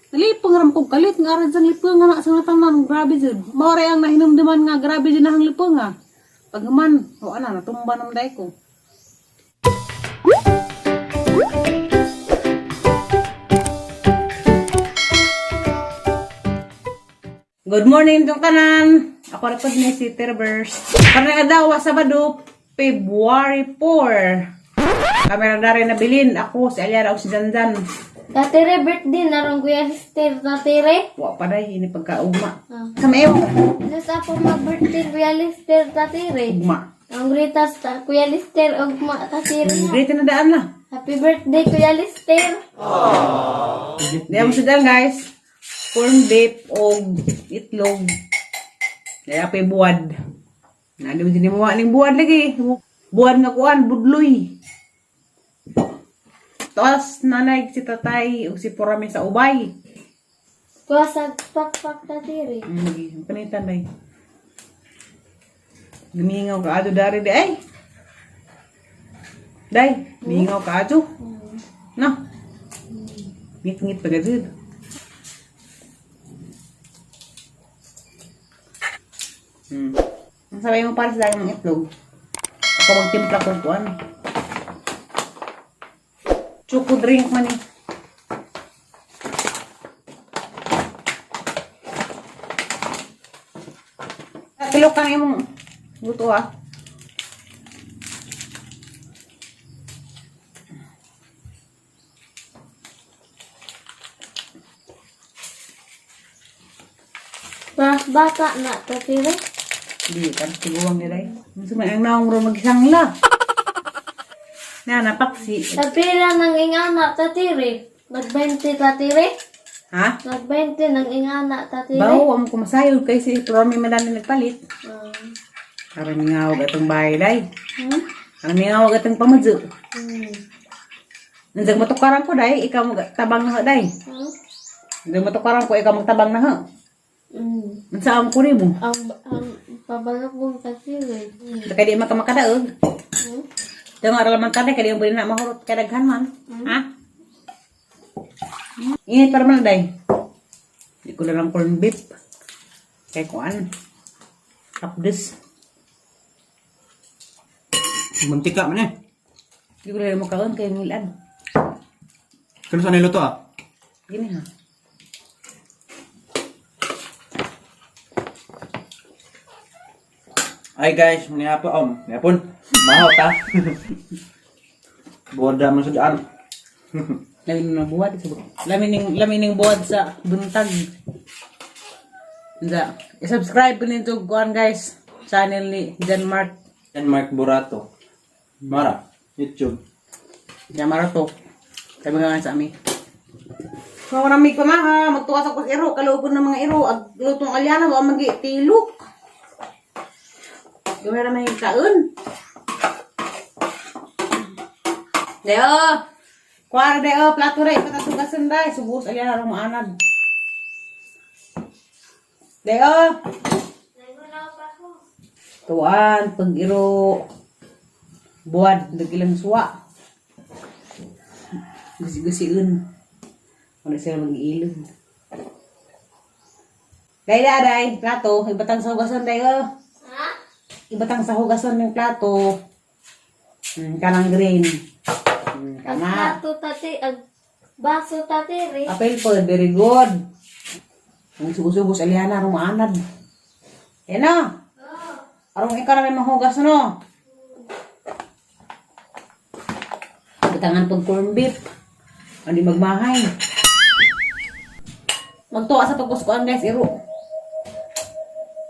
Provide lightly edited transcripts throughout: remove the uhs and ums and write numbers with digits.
Nalipong ram ko kalit nga arad sang lipong nga na sa nga tanan, grabe jud. Mao ray ang nahinumduman nga grabe jud na ang lipong nga. Paghuman, wa na natumba nam day ko. Good morning itong tanan. Ako na po ni si Terbers. Karong adlaw, Sabado, February 4. Kami na rin nabilin. Ako, si Aliara, o si Zanzan. Tatire birthday na ron Kuya Lister tatire. Wa pa day, ini pagkaugma. Ah. Sa mayo, Nasa po ma-birthday Kuya Lister tatire. ugma. Ang greatest ta Kuya Lister ugma tatire na. Great na daan na. Happy birthday Kuya Lister. Di mo siya guys. Corn beef o itlog. Kaya pa'y buwad. Nali mo din mo aning buwad lagi. Buwad nga kuan, budloy. Tapos nanay si tatay ug si Purami sa ubay. Kuya sa pakpak tatire. Lagi, panitan day. Gumingaw ka ato dari di ay. Day, mingaw ka ato. No. Ngit-ngit pa gajud. Ang sabay mo para sa dahil ng itlog. Ako magtimpla kung kuan. Choco drink man eh. Kilo ka na imong luto ah. Mas bata na tatire. Di, parang tiguang nila eh. Ang sumay ang naong ro magisangla. Na, napaksi. Tapira ng ingana tatire. Nag-20 tatire. Ha? Nag-20 ng ingana tatire. Bawo, ang kumasayod kay si Promi madali nagpalit. Ah. Aron nga og atong bahay day. Hmm? Aron nga og atong pamadyo. Nandiyan matukaran ko day, ikaw magtabang na ho day. Hmm? Nandiyan matukaran ko, ikaw magtabang na ho. Unsa ang kuri mo? Ang pabalok tatire. Kaya di man ka makadaog. Hmm? Dito nga raman ka kaya di mo na mahurot kay daghan man. Ha? Init para man day. Di ko lang corn beef. Kay kuan. Kapdes. Muntika man eh. Di ko lang mo kaon kay ngilad. Kano sa niluto ah? Gini ha. Ay guys, niya po om. Niya pon. Mahaw ta. Boda man sa daan. Lamin na buwad sa lamin ning buwad sa buntag. Unsa? I-subscribe ko nito kuan guys channel ni John Mark And Mark Burato. Mara, YouTube. Yamarato. Sabi nga sa ami. So, marami ko na ha. Magtuwas ako sa iro. Kalooban ng mga iro. Ag lutong alyana. Wa magi tilok. Gawin na may kaon. Deo! Kuwara deo. Plato rin. Patasugasan day. Subos alyana rong maanad. Deo! Tuan, pag iro. Buwad, nagilang suwa. Gusi-gusiun. Ano sila mag-iilog. Day, day, day, plato. Ibatang sa hugasan, day, oh. Ha? Ibatang sa hugasan ng plato. Kanang green. Ang Kana. plato tati, ang baso tatire. Apel po, very good. Ang sugos-sugos, Aliana, rumaanad. Yan na. Arong ikaw na may mahugas, no? Batangan pag corn beef. Ano magmahay. Magtuwa sa pagkuskuan, guys, iro.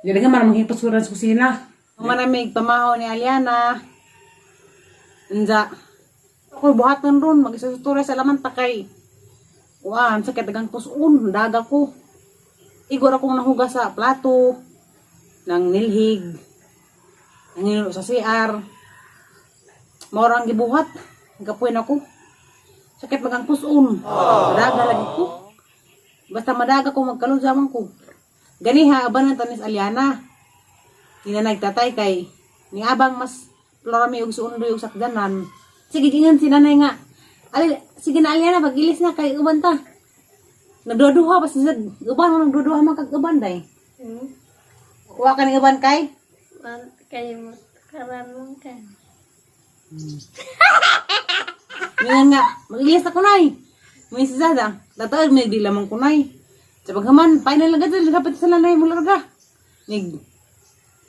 Jadi nga, man, manghipos ko rin sa kusina. Maramig pamahaw ni Aliana. Unja. Ako buhatan ron, mag-isusutura sa laman takay. Kuan, sakit dagang puson, daga ko. Igor akong nahugas sa plato, ng nilhig, ng sa CR. Maura ang gibuhat, gapuin ako. Sakit magang puson. Madaga lagi ko. Basta madaga ko, magkalunsaman ko. Ganiha, abanan tanis Aliana. Di na nagtatay kay, ni abang mas plorami og suundoy og sakdanan. Sige, gingan si nanay nga. Ali, sige na Aliana, pagilis na kay uban ta. Nagduduha pa siya. Uban mo nagduduha man kag uban day. Hmm? Kuha ka ng uban kay? Man, kayo mo. Karan mo ka. Ngayon nga, mag-ilis na kunay. May si Zada, tataag may di lamang kunay. Sa paghaman, final lang gadyo, dapat sa lanay mo larga. Nig,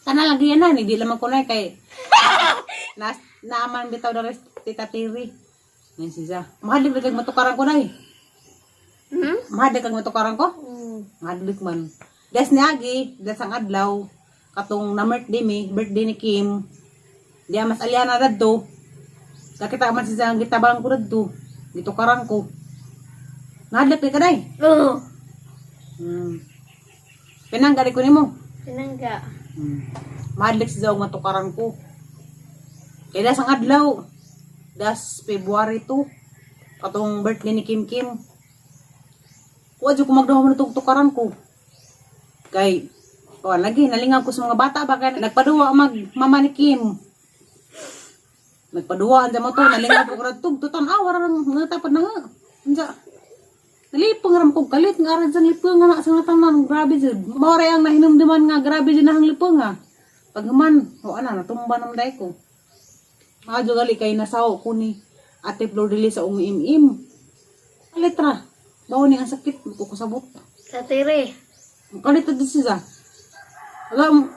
kana lagi yan na, nig di lamang kunay kay nas, naaman bitaw na rest, tita Tiri. Ngayon si Zada, mahalig na kag matukaran kunay. Hmm? Mahalig kag matukaran ko? Hmm. Mahalig man. Des ni Agi, des ang adlaw, katong na birthday mi, birthday ni Kim. Di mas aliana dadto. Nakita man siya ang gitabang ko dadto. Gitukaran ko. Nahadlok kay kaday. Oo. Pinanggali ko nimo. Pinangga. Mahadlok siya og matukaran ko. Kay das ang adlaw. Das February 2. Katong birthday ni Kim Kim. Kuha jud ko magduha mo natong tukaran ko. Kay oh, lagi nalingaw ko sa mga bata ba kay nagpaduwa mag mama ni Kim. Nagpaduwa ang mo to, nalingaw ko radtog tutan ah wala nang natapad na nga. Unsa? Nalipong ram ko kalit nga aran sa lipong nga na sa nga tanan grabe jud. Mao ray ang nahinumduman nga grabe jud na ang lipong nga. Paghuman, o ana natumba nam day ko. Maadyo gali kay nasaw ko ni Ate Flor de Lis sa ungim-im. Letra. Bawo ni ang sakit ko kasabot. Tatiri. Ang kalit na siya. Alam,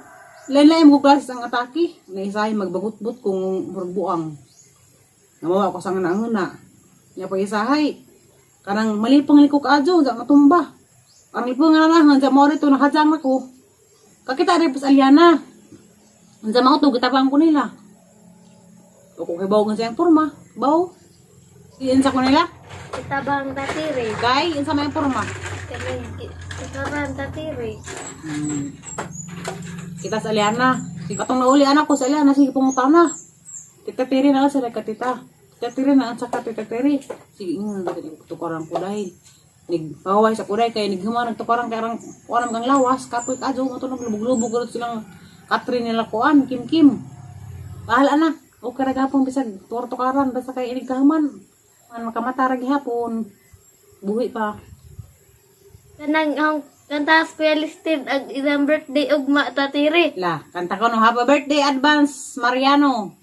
lain-lain ko klase ang atake. Naisahay magbagot-bot kung murag buang. Namawa ko sa nga naanguna. Nya pa isahay. Kanang malipang liko kaadyo, da matumba. Ang lipong nga na, hanggang mo rito nakajang na ko. Kakita rin pas Aliana. Hanggang mao to gitabang ko nila. O kung kibaw nga siyang forma, baw. Insa ko nila? Kitabang tatiri. Kay, insa may forma. Kanang kitabang tatiri. Kita sa Aliana. Katong nauli anak ko sa Aliana, sige pangutana. Tita Tiri na lang sila ka tita. Tita Tiri na ang saka tita Tiri. Sige, nga, tukaran ko dahil. Nagpaway sa kuday kay naghuman nagtukaran kay arang kuan ang lawas kapoy kadyo mo to naglubog-lubog gud silang katri nila kuan Kim Kim. Bahala na. Okay ra gapon bisag tuwar-tukaran basta kay inig kahuman. Man makamata ra gihapon. Buhi pa. Kanang ang kantas Kuya Listed ang ilang birthday ugma tatiri. La, kanta ko no happy birthday advance Mariano.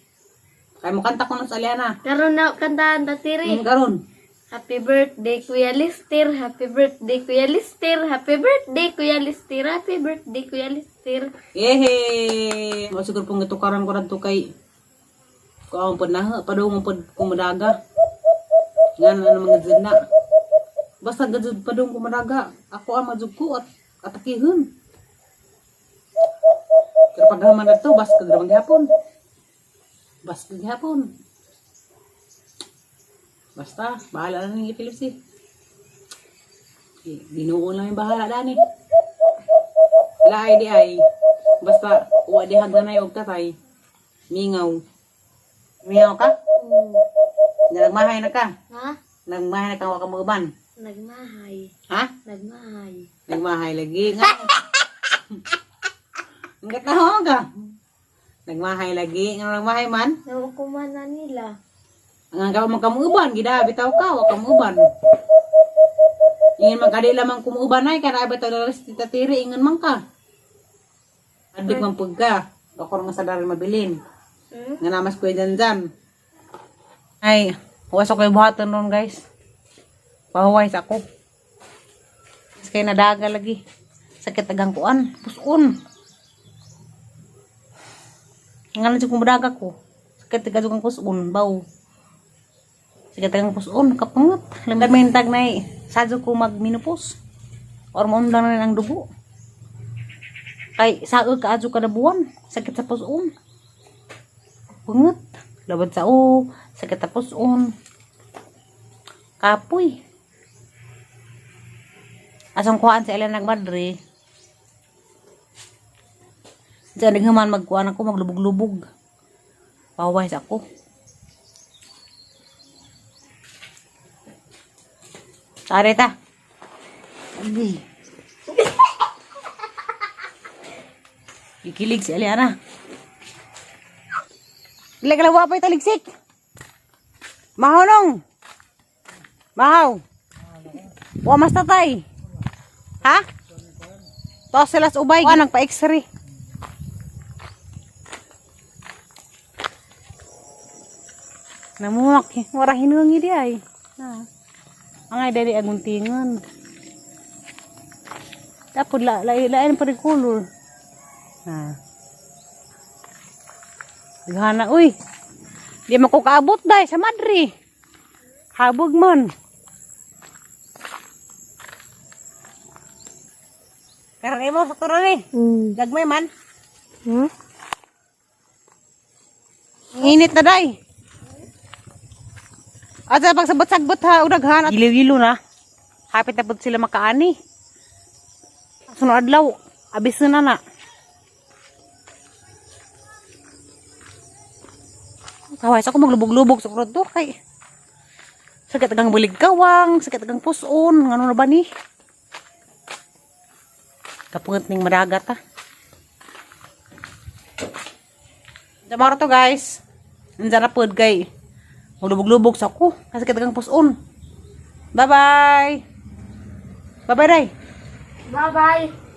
Kay mo kanta ko no sa Aliana. Karon na kantahan tatiri. Karon. Happy birthday Kuya Lister, happy birthday Kuya Lister, happy birthday Kuya Lister, happy birthday Kuya Lister. Yehe. Mo siguro pong gitukaran ko radto kay kuan pod na padung pod kumadaga. Nga na mga jud na. Basta gajud padung kumadaga. Ako ang majud ko at atakihon. Pero paghaman na to, bas kag gihapon. Bas kag gihapon. Basta, bahala na ning epilepsy. Eh, Ginoo lang yung bahala dani. Laay di ay. Basta, uwa di hagdanay og tatay. Mingaw. Mingaw ka? Nagmahay na ka? Ha? Nagmahay na ka wa ka mauban? Nagmahay, Ha? nagmahay. Nagmahay lagi nga. Ang katawa ka. Nagmahay lagi. Nga nagmahay man? Nakukuman na nila. Ang ka man kamuuban, gida bitaw ka, wa kamuuban. Ingon man kadi lamang kumuuban ay kana bitaw dalas tita tiri ingon man ka. Adik man pug ka. Ako nga sa daral mabilin. Hmm? Nga namas ko dyan dyan. Ay, huwas ako yung buhaton ron guys. Pahuway sa ako. Mas kay nadaga lagi. Sakit agang kuan. Puson. Nga lang siya kumudaga ko. Sakit agang puson. Baw. Sakit agang puson. Kapangot. Limdag may hintag na eh. Sadyo ko magminupos. Or maundang na ang dugo. Kay saog ka adyo kada buwan. Sakit sa puson. Pungot. Labad sa o. Sakit sa puson. Kapoy. Asang kuhaan sa ilan nagmadre. Diyan naghaman magkuhaan ako, maglubog-lubog. Paway sa ako. Tari ta. Abi. Ikilig si Aliana. Dili ka lang wapay taligsik. Mahonong. Mahaw. Wa mas tatay. Ha? To sila sa ubay wa nang pa-x-ray. Namuak, wara hinungi di ay. Na. Angay dali aguntingan. Tapos la la lain pa rin color. Ha. Daghana uy. Di man ko kaabot dai sa madri. Habog man. Karon imo sa turon ni. Gagmay man. Ang init na day. At sa pagsabot-sagbot ha, udaghan. Giliw-gilo na. Hapit na po sila makaani. Sunod adlaw, abis na na. Kaway sa ako maglubog-lubog sa kurod to kay. Sakit agang bulig kawang, sakit agang puson, ngano na ba ni? Kapungot ning madagat ha. Damaro to, guys. Nandiyan na pod kay. Maglubog-lubog sa ako. Kasi katagang puson. Bye-bye. Bye-bye, Day. Bye-bye.